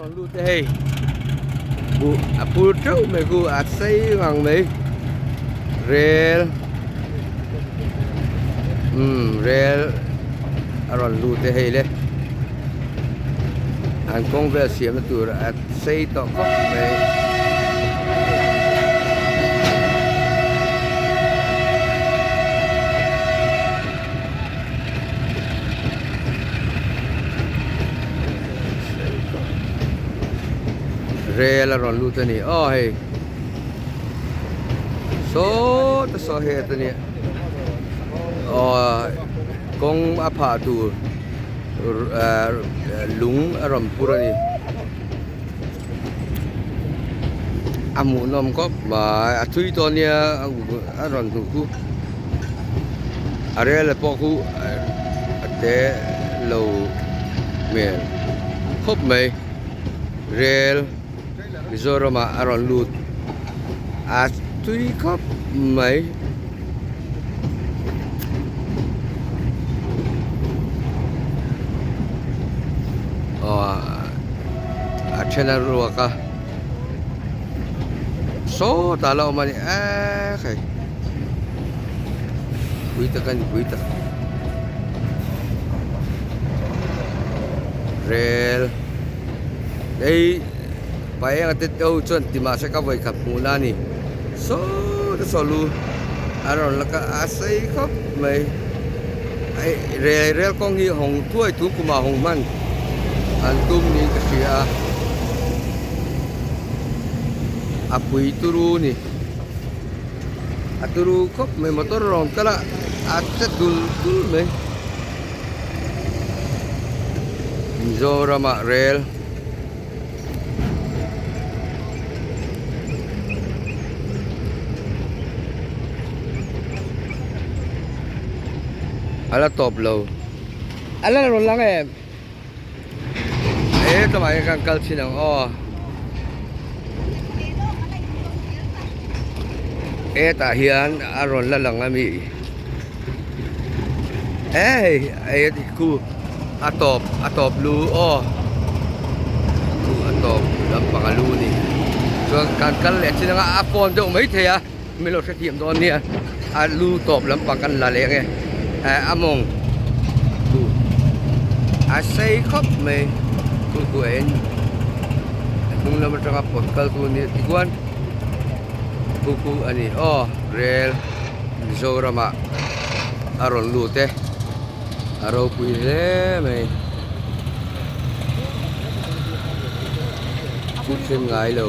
rawn lut e hei buh a phur teuh mai khu a sei ngang mai rel umm rel a rawn lut e hei le an kawng vel siamna tur a sei tawh khawp mai. Rel a rawn lut a ni aw hei saw ta saw het a ni aw kawng a phah tur lung a rawn phur a ni a hmuhnawm khawp mai a thui tawh ania a rawn hmuh khu a rel ah pawh khu a te lo hmel khawp mai rel Mizoram ah a rawn lut a tui khawp mai. Aw a then a ruak a sawtah la awm a ni eee hei pui tak a ni pui tak rel hei paenga te ho chuan ti mahse ka vawikhat hmuhna a ni saw te saw lu a rawn la ka a sei khawp mai hei rel rel kawng hi hawng thuai thu kumah hawng hman an tum niin ka hria a a pui turu a ni a turu khawp mai motor rawn kal a a che dul dul mai Mizoramah rel. A la tawp lo a la rawn lang em he tlangah hian kan kal thin ang aw hetah hian a rawn la lang ami e hei hei khu. A tawp a tawp lu aw chu a tawp lampang a lu a ni chuan kan kal leh chin anga a phone deuh mai thei a min lo hrethiam dawn nia a lu tawp lampang kan la leh ange eh a mawng chu a sei khawp mai chu chu a en a hnung lam atanga pawt kal tu ania tikhuan khu khu a ni aw rel Mizoram ah a rawn lut e. A ropui hle mai. Thil thleng ngai lo.